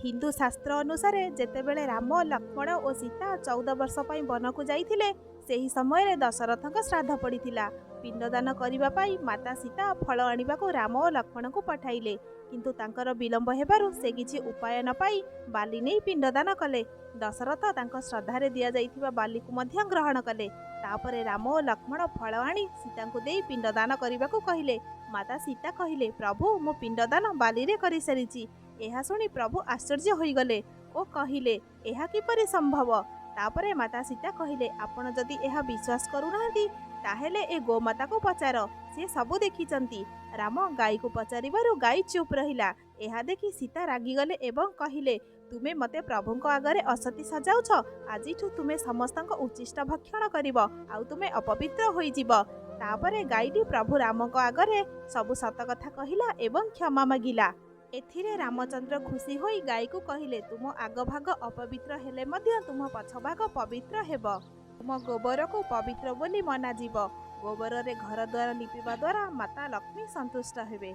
ହିନ୍ଦୁ ଶାସ୍ତ୍ର ଅନୁସାରେ ଯେତେବେଳେ ରାମ, ଲକ୍ଷ୍ମଣ ଓ ସୀତା 14 ବର୍ଷ ପାଇଁ ବନକୁ ଯାଇଥିଲେ, ସେହି ସମୟରେ ଦଶରଥଙ୍କ ଶ୍ରାଦ୍ଧ ପଡ଼ିଥିଲା। ପିଣ୍ଡଦାନ କରିବା ପାଇଁ ମାତା ସୀତା ଫଳ ଆଣିବାକୁ ରାମ ଓ ଲକ୍ଷ୍ମଣଙ୍କୁ ପଠାଇଲେ, କିନ୍ତୁ ତାଙ୍କର ବିଳମ୍ବ ହେବାରୁ ସେ କିଛି ଉପାୟ ନ ପାଇ ବାଲି ନେଇ ପିଣ୍ଡଦାନ କଲେ। ଦଶରଥ ତାଙ୍କ ଶ୍ରଦ୍ଧାରେ ଦିଆଯାଇଥିବା ବାଲିକୁ ମଧ୍ୟ ଗ୍ରହଣ କଲେ। ତାପରେ ରାମ ଓ ଲକ୍ଷ୍ମଣ ଫଳ ଆଣି ସୀତାଙ୍କୁ ଦେଇ ପିଣ୍ଡଦାନ କରିବାକୁ କହିଲେ। ମାତା ସୀତା କହିଲେ, ପ୍ରଭୁ, ମୁଁ ପିଣ୍ଡଦାନ ବାଲିରେ କରିସାରିଛି। ଏହା ଶୁଣି ପ୍ରଭୁ ଆଶ୍ଚର୍ଯ୍ୟ ହୋଇଗଲେ ଓ କହିଲେ, ଏହା କିପରି ସମ୍ଭବ? ତାପରେ ମାତା ସୀତା କହିଲେ, ଆପଣ ଯଦି ଏହା ବିଶ୍ୱାସ କରୁନାହାନ୍ତି, ତାହେଲେ ଏ ଗୋମାତାକୁ ପଚାର, ସେ ସବୁ ଦେଖିଛନ୍ତି। ରାମ ଗାଈକୁ ପଚାରିବାରୁ ଗାଈ ଚୁପ୍ ରହିଲା। ଏହା ଦେଖି ସୀତା ରାଗିଗଲେ ଏବଂ କହିଲେ, ତୁମେ ମୋତେ ପ୍ରଭୁଙ୍କ ଆଗରେ ଅସତୀ ସଜାଉଛ। ଆଜିଠୁ ତୁମେ ସମସ୍ତଙ୍କ ଉଚ୍ଛିଷ୍ଟ ଭକ୍ଷଣ କରିବ ଆଉ ତୁମେ ଅପବିତ୍ର ହୋଇଯିବ। ତାପରେ ଗାଈଟି ପ୍ରଭୁ ରାମଙ୍କ ଆଗରେ ସବୁ ସତ କଥା କହିଲା ଏବଂ କ୍ଷମା ମାଗିଲା। ଏଥିରେ ରାମଚନ୍ଦ୍ର ଖୁସି ହୋଇ ଗାଈକୁ କହିଲେ, ତୁମ ଆଗ ଭାଗ ଅପବିତ୍ର ହେଲେ ମଧ୍ୟ ତୁମ ପଛ ଭାଗ ପବିତ୍ର ହେବ। ତୁମ ଗୋବରକୁ ପବିତ୍ର ବୋଲି ମନାଯିବ। ଗୋବରରେ ଘର ଦ୍ୱାର ଲିପିବା ଦ୍ୱାରା ମାତା ଲକ୍ଷ୍ମୀ ସନ୍ତୁଷ୍ଟ ହେବେ।